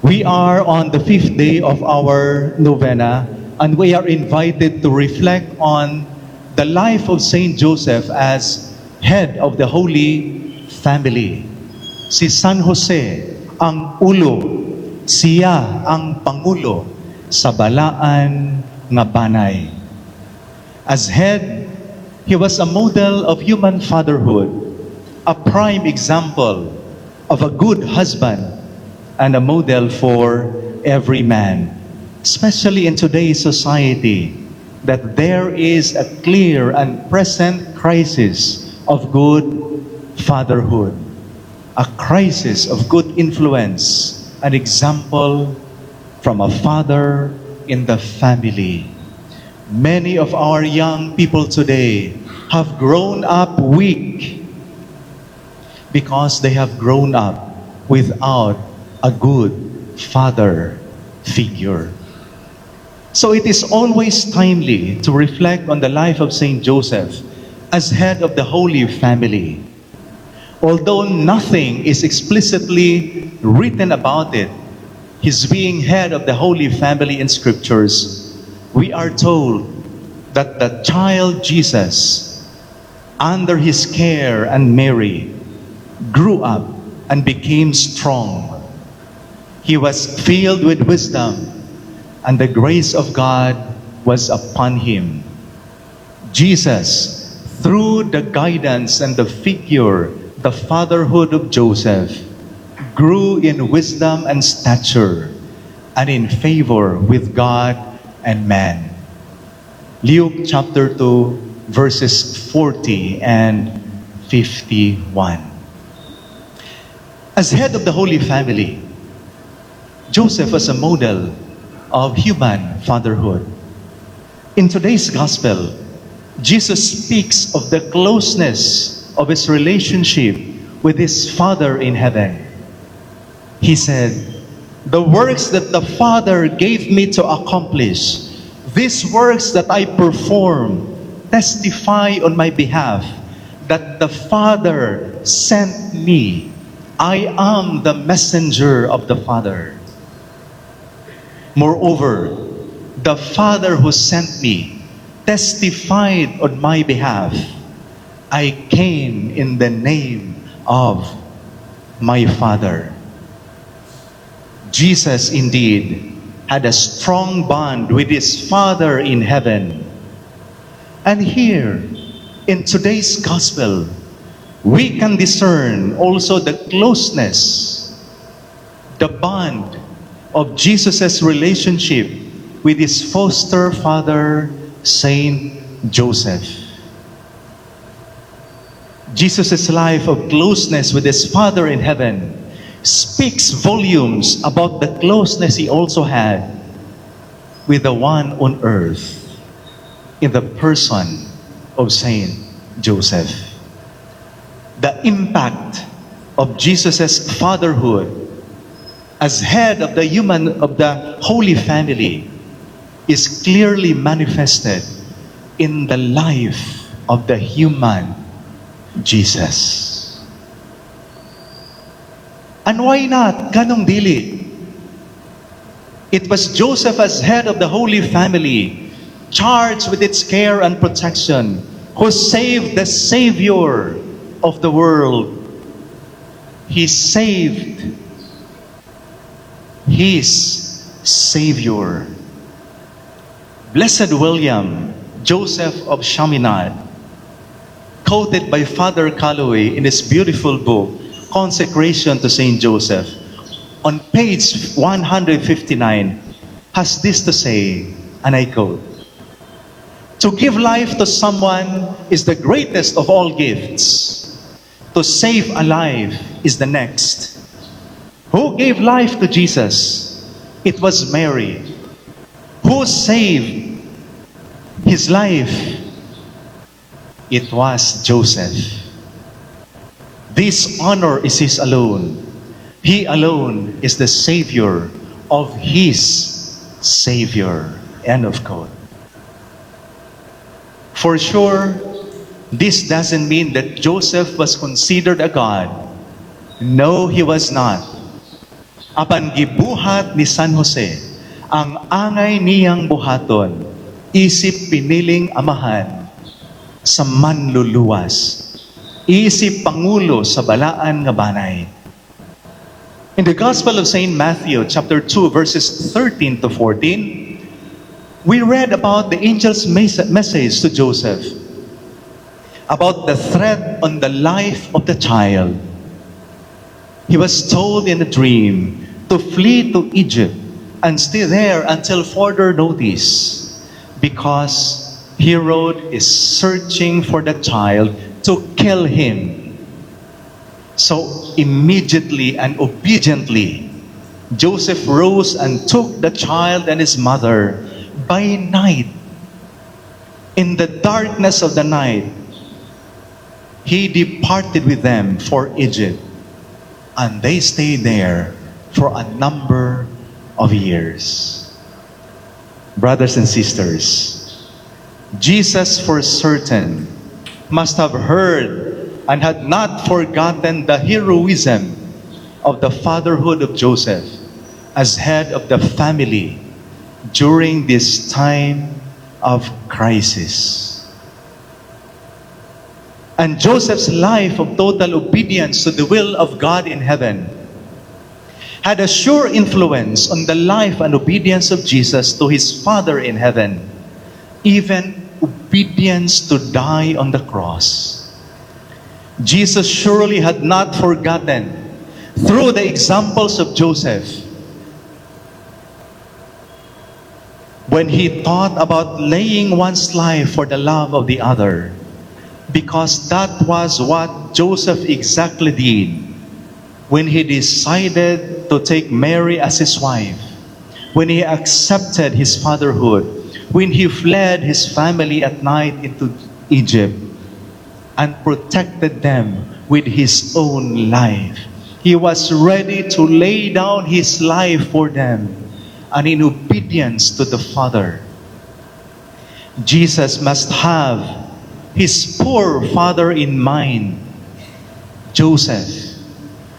We are on the fifth day of our novena, and we are invited to reflect on the life of Saint Joseph as head of the Holy Family. Si San Jose ang ulo, siya ang pangulo sa balaan nga banay. As head, he was a model of human fatherhood, a prime example of a good husband, and a model for every man, especially in today's society, that there is a clear and present crisis of good fatherhood, a crisis of good influence, an example from a father in the family. Many of our young people today have grown up weak because they have grown up without a good father figure. So it is always timely to reflect on the life of Saint Joseph as head of the Holy Family. Although nothing is explicitly written about it, his being head of the Holy Family in Scriptures, we are told that the child Jesus, under his care and Mary, grew up and became strong. He was filled with wisdom, and the grace of God was upon him. Jesus, through the guidance and the figure, the fatherhood of Joseph, grew in wisdom and stature and in favor with God and man. Luke chapter 2, verses 40 and 51. As head of the Holy Family, Joseph was a model of human fatherhood. In today's gospel, Jesus speaks of the closeness of his relationship with his Father in heaven. He said, "The works that the Father gave me to accomplish, these works that I perform, testify on my behalf that the Father sent me. I am the messenger of the Father. Moreover, the Father who sent me testified on my behalf. I came in the name of my Father." Jesus indeed had a strong bond with his Father in heaven. And here, in today's gospel, we can discern also the closeness, the bond of Jesus' relationship with his foster father, Saint Joseph. Jesus' life of closeness with his Father in heaven speaks volumes about the closeness he also had with the one on earth in the person of Saint Joseph. The impact of Jesus' fatherhood as head of the Holy Family is clearly manifested in the life of the human Jesus. And why not? Nganong dili? It was Joseph, as head of the Holy Family, charged with its care and protection, who saved the Savior of the world. He saved his Savior. Blessed William Joseph of Chaminade, quoted by Father Calloway in his beautiful book, Consecration to Saint Joseph, on page 159, has this to say, and I quote, "To give life to someone is the greatest of all gifts. To save a life is the next. Who gave life to Jesus? It was Mary. Who saved his life? It was Joseph. This honor is his alone. He alone is the Savior of his Savior." End of quote. For sure, this doesn't mean that Joseph was considered a god. No, he was not. Apan gibuhat ni San Jose ang angay niyang buhaton isip piniling amahan sa Manluluwas, isip pangulo sa balaan nga banay. In the Gospel of St. Matthew, chapter 2, verses 13 to 14, we read about the angel's message to Joseph about the threat on the life of the child. He was told in a dream to flee to Egypt and stay there until further notice because Herod is searching for the child to kill him. So immediately and obediently, Joseph rose and took the child and his mother by night. In the darkness of the night, he departed with them for Egypt, and they stayed there for a number of years. Brothers and sisters, Jesus for certain must have heard and had not forgotten the heroism of the fatherhood of Joseph as head of the family during this time of crisis. And Joseph's life of total obedience to the will of God in heaven had a sure influence on the life and obedience of Jesus to his Father in heaven, even obedience to die on the cross. Jesus surely had not forgotten, through the examples of Joseph, when he taught about laying one's life for the love of the other, because that was what Joseph exactly did when he decided to take Mary as his wife, when he accepted his fatherhood, when he fled his family at night into Egypt and protected them with his own life. He was ready to lay down his life for them and in obedience to the Father. Jesus must have his poor father in mind, Joseph,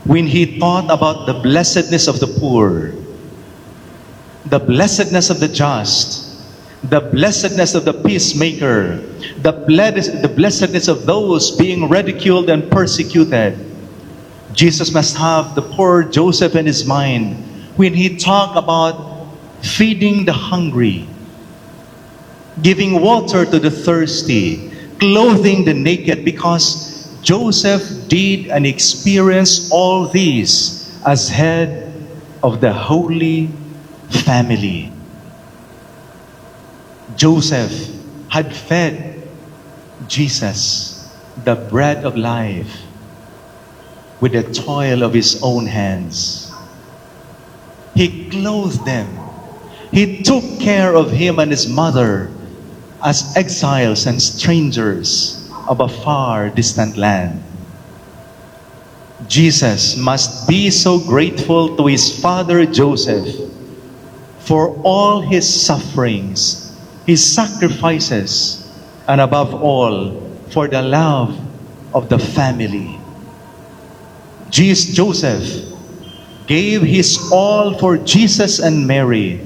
when he taught about the blessedness of the poor, the blessedness of the just, the blessedness of the peacemaker, the blessedness of those being ridiculed and persecuted. Jesus must have the poor Joseph in his mind when he talked about feeding the hungry, giving water to the thirsty, clothing the naked, because Joseph did and experienced all these as head of the Holy Family. Joseph had fed Jesus, the bread of life, with the toil of his own hands. He clothed them. He took care of him and his mother as exiles and strangers of a far distant land. Jesus must be so grateful to his father Joseph for all his sufferings, his sacrifices, and above all, for the love of the family. Jesus Joseph gave his all for Jesus and Mary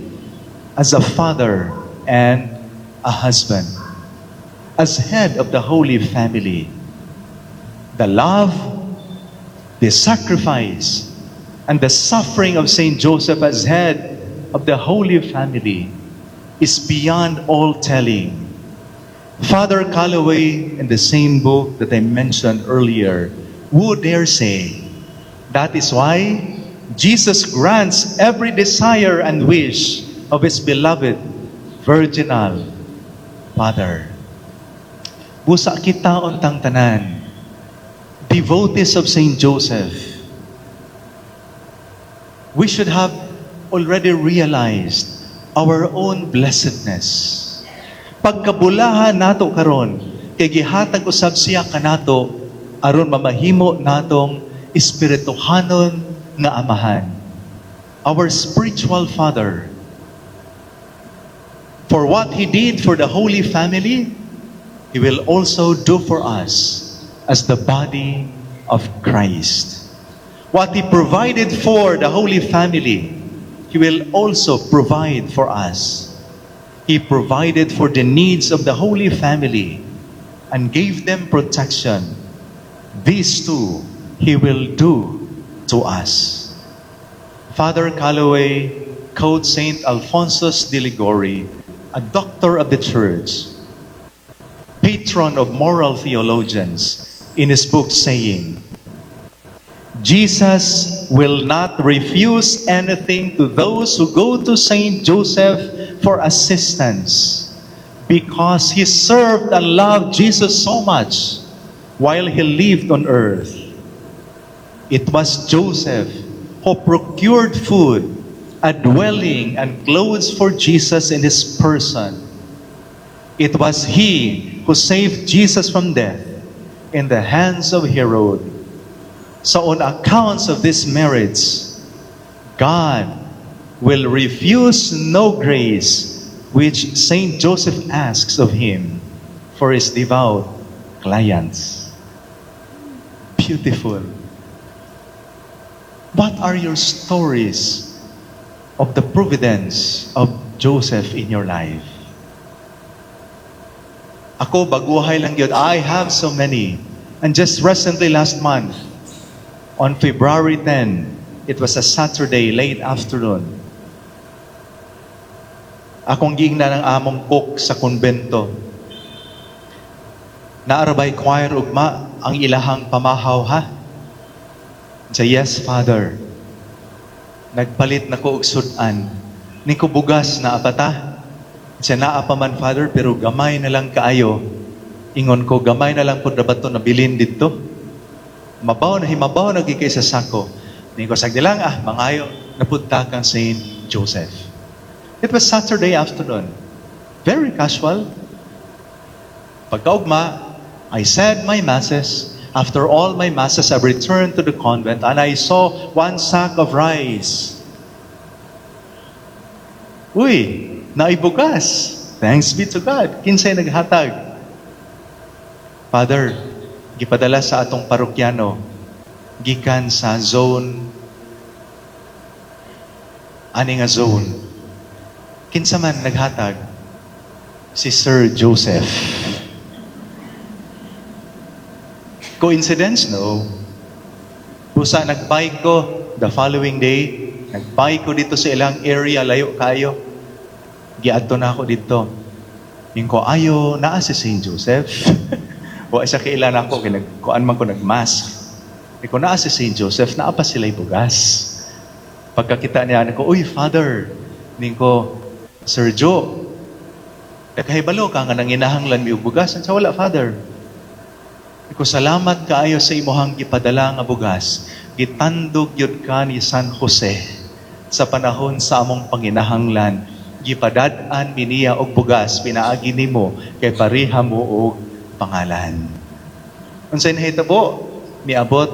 as a father and a husband, as head of the Holy Family. The love, the sacrifice, and the suffering of Saint Joseph as head of the Holy Family is beyond all telling. Father Calloway, in the same book that I mentioned earlier, would dare say, that is why Jesus grants every desire and wish of his beloved virginal Father. Busa kita untang tanan, devotees of Saint Joseph, we should have already realized our own blessedness. Pagkabulahan nato karon, kay gihatag usab siya kanato aron mamahimo natong espirituhanon nga amahan. Our spiritual father. For what he did for the Holy Family, he will also do for us as the body of Christ. What He provided for the Holy Family, He will also provide for us. He provided for the needs of the Holy Family and gave them protection. These too, He will do to us. Father Calloway quotes Saint Alphonsus de Liguori, a doctor of the Church, patron of moral theologians, in his book saying, "Jesus will not refuse anything to those who go to Saint Joseph for assistance because he served and loved Jesus so much while he lived on earth. It was Joseph who procured food, a dwelling, and clothes for Jesus in his person. It was he who saved Jesus from death in the hands of Herod. So on accounts of these merits, God will refuse no grace which Saint Joseph asks of him for his devout clients." Beautiful. What are your stories of the providence of Joseph in your life? Ako, baguhay lang yun. I have so many. And just recently, last month, on February 10, it was a Saturday, late afternoon. Akong giingnan ang among cook sa konbento. "Naa ra bay choir ugma ang ilahang pamahaw, ha?" Say, "Yes, Father." "Nagpalit na ko og sudan. Ni ko bugas naa pa ta?" Siya, "Naa pa man, Father, pero gamay na lang kaayo." Ingon ko, "Gamay na lang pud na ba ito nabilin dito? Mabaw na, himabaw na kay sa sako." Ni ko, "Sagdi lang ah, mangayo na pud ta kang Saint Joseph." It was Saturday afternoon. Very casual. Pagkaugma, I said my masses. After all my masses, I returned to the convent and I saw one sack of rice. Uy, naay bugas. Thanks be to God. Kinsay naghatag? "Father, gipadala sa atong parokyano gikan sa zone ani nga zone." "Kinsa man naghatag?" "Si Sir Joseph." Coincidence? No. Busa nagbike ko the following day, nagbike ko dito sa ilang area, layo kayo. Giadto na ako dito. Ingon ko, "Ayo, naa si St. Joseph?" Wa siya kaila nako, kay nagkuan man ko, nagmask. Iko, "Naa si St. Joseph, naa pa sila'y bugas." Pagkakita niya ko, "Uy, Father," ko, "Sir Joe, nakahibalo ka nga nanginahanglan mi og bugas?" "Sa wala, Father." Iko, "Salamat kaayo sa imuhang gipadala nga bugas. Gitandog yun ka ni San Jose sa panahon sa among panginahanglan. Gipadad-an mi niya og bugas pinaagi nimo kay pareha mo og pangalan." Unsay nahitabo? Miabot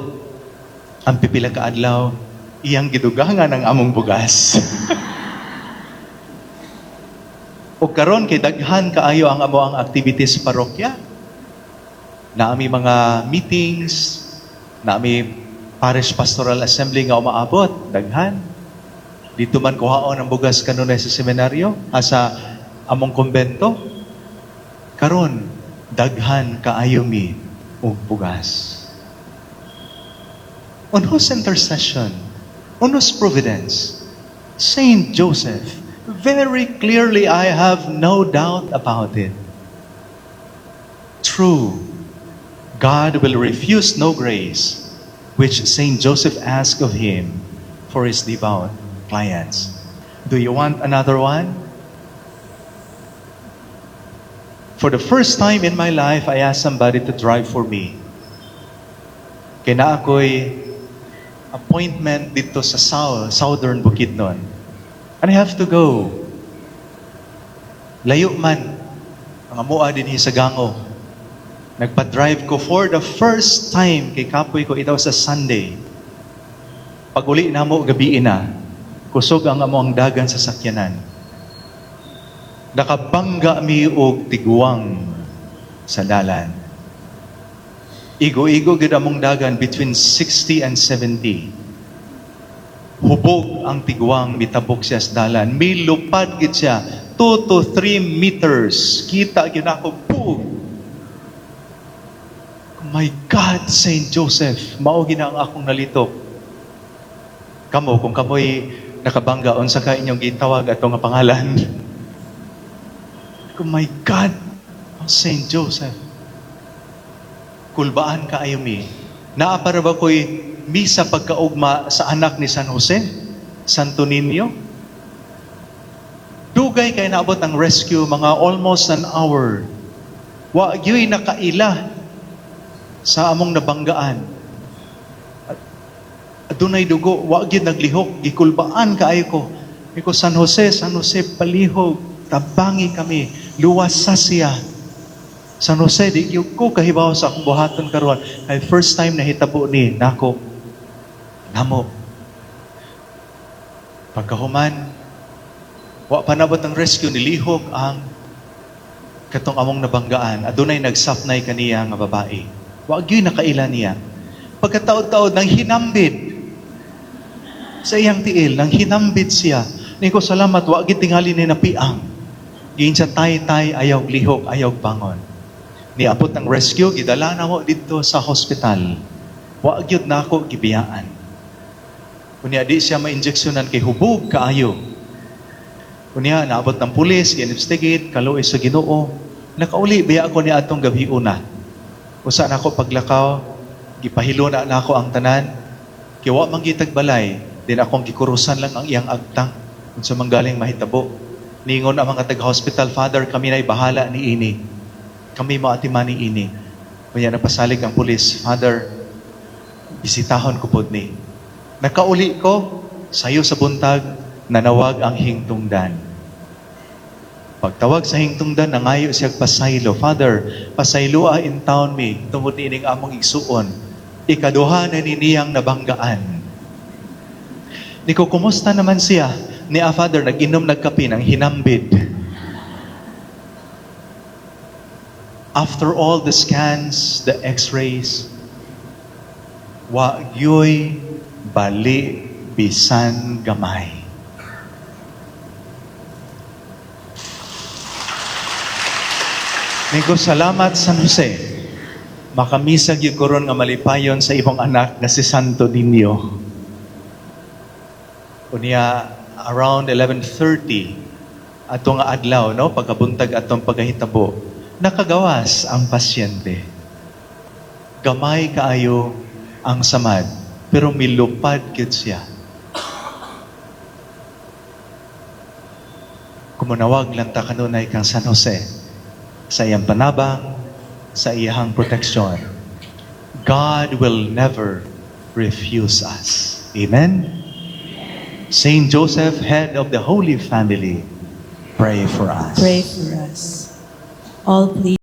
ang pipila ka adlaw, iyang gidugangan ang among bugas. O karon kay daghan kaayo ang amo ang activities sa parokya. Naa mi mga meetings, naa mi Parish Pastoral Assembly nga umaabot, daghan. Dito man kuhaon ang bugas kanunay sa seminaryo, sa among kumbento. Karon, daghan kaayo mi og bugas. On whose intercession? On whose providence? Saint Joseph. Very clearly, I have no doubt about it. True, God will refuse no grace which Saint Joseph asked of him for his devout clients. Do you want another one? For the first time in my life, I asked somebody to drive for me. Kaya naa ako'y appointment dito sa Southern Bukidnon. And I have to go. Layo man. Ang amoa dinhi sa Gango. Nagpa-drive ko for the first time kay kapoy ko itaw sa Sunday. Pag uli namo, gabi na. Kusog ang amo ang dagan sa sakyanan. Nakabangga mi og tiguang sa dalan. Igo-igo gid among dagan between 60 and 70. Hubog ang tigwang, mitabok siya sa dalan. Milupad gid siya, 2 to 3 meters. Kita gyud ako, boom! My God, Saint Joseph, mao gina ang akong nalitok. Kamo, kung kamoy nakabangga, unsa ka inyong gitawag ato nga pangalan? Oh my God, oh Saint Joseph. Kulbaan kaayo mi. Naa pa ra ba ko'y misa pagkaugma sa anak ni San Jose? Santo Niño? Dugay kay naabot ang rescue, mga almost an hour. Wa gyuy nakaila sa among nabanggaan. Adunay dugo, wa gyud naglihok, gikulbaan kaayo ko. Iko, "San Jose, San Jose, palihog, tabangi kami, luwas sa siya." San Jose, di gyud ko kahibaw sa akong buhaton karon. Kay first time nahitabo ni nako. Namo. Pagkahuman, wa pa nabot ang rescue, nilihok ang katong among nabanggaan. Adunay nagsapnay kaniya nga babae. Wa gyud nakaila niya. Pagkataod-taod nang hinambit sa iyang tiil, nang hinambit siya. Niko, "Salamat, wa gyud tingali ni napiang." Giin siya, "Tay, tay, ayaw lihok, ayaw bangon." Niabot ang rescue, gidala na mo dito sa hospital. Wa gyud nako gibiyaan. Unya di siya ma-injeksyonan kay hubog kaayo. Unya naabot ng pulis, gi-investigate, kaluoy sa Ginoo. Nakauli biya ako ni atong gabi una. Usa nako paglakaw, gipahilo na nako ang tanan. Kay wa man gitag balay, din akong gikurusan lang ang iyang agtang. Unsa man galing mahitabo. Ningon ang mga taga-hospital, "Father, kami na'y bahala ni ini. Kami mo atiman ni ini." Unya napasalig ang pulis, "Father, bisitahon ko pod ni." Nakauli ko, sayo sa buntag, nanawag ang hingtungdan. Pagtawag sa hingtungdan, nangayo siya pasaylo. "Father, pasaylo in town mi, tungod ni ining among igsuon. Ikaduha na ni niyang nabanggaan." Niko, "Kumusta naman siya?" Ni a, "Father, nag-inom nagkape ng hinambid." After all the scans, the x-rays, wa gyoy bali bisan gamay. Nigo, "Salamat, San Jose. Makamisag yung koron nga malipayon sa imong anak nga si Santo Niño." Unya, around 11:30, ato nga adlaw, no, pagkabuntag atong pagkahitabo, nakagawas ang pasyente. Gamay kaayo ang samad, pero milupad gyud siya. Kumunawag lang ta kanunay kang San Jose sa iyang panabang, sa iyang proteksyon. God will never refuse us. Amen? Saint Joseph, head of the Holy Family, pray for us. Pray for us. All please.